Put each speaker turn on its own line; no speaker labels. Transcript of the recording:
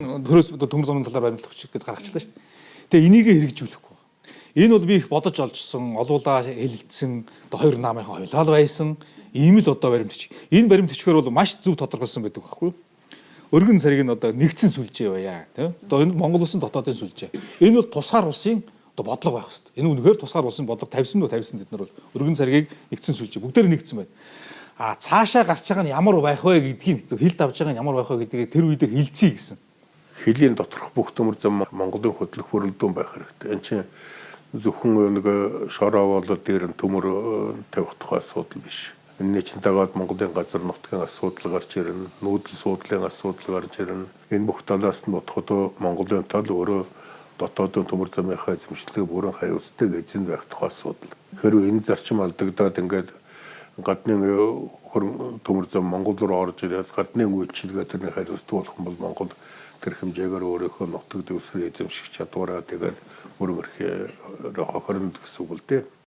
Төрөөс одоо төмөр замын талаар баримтлах хүч гэж гаргачлаа шүү дээ. Тэгээ энийг хэрэгжүүлэхгүй. Энэ бол би их бодож олжсон, олуулаа хэлэлцсэн, одоо хоёр наамынхаа хоёлаа л байсан. Ийм л одоо баримт бичиг. Энэ баримт бичгээр бол маш зөв тодорхойлсон байдаг байхгүй юу? Өргөн цариг нь одоо нэгдсэн сүлжээ байя, тийм. Одоо энэ Монгол улсын дотоодын сүлжээ. Энэ бол тусгаар улсын одоо бодлого байх хэрэгтэй. Энэ үнэхээр тусгаар улсын бодлого тавьсан уу, тавьсан тэд нар бол өргөн царгийг нэгдсэн сүлжээ. Бүгдээр нэгдсэн байна. А цаашаа гарч байгаа нь ямар байх вэ гэдгийг, зөв хилд авч байгаа нь ямар байх вэ гэдгийг тэр үедээ хилцье гэсэн.
Хөлийн доторх бүх төмөр зам Монголын хөдлөх бүрэлдэхүүн байх хэрэгтэй. Энэ чинь зөвхөн нэг шороо болоод дээр нь төмөр тавих тухай асуудал биш. Энэний чинь дагаад Монголын газар нутгийн асуудал гарч ирнэ, нүүдэл суудлын асуудал гарч ирнэ. Энэ бүх талаас нь бодоход Монголын тал өөрөө дотоодын төмөр замынхаа эзэмшлэгийг бүрэн хариуцдаг эзэн байх тухай асуудал. Хэрвээ энэ зарчим алдагдаад, ингээд гадны төмөр зам Монгол руу орж ирээд гадны үйлчилгээ тэрний хариуцдаг болох юм бол Монгол тэр хэмжээгээр өөрийнхөө нутаг дэвсгэр эзэмших чадвараа тэгээд бүрэн эрхээр хохирно гэсэн үг л дээ.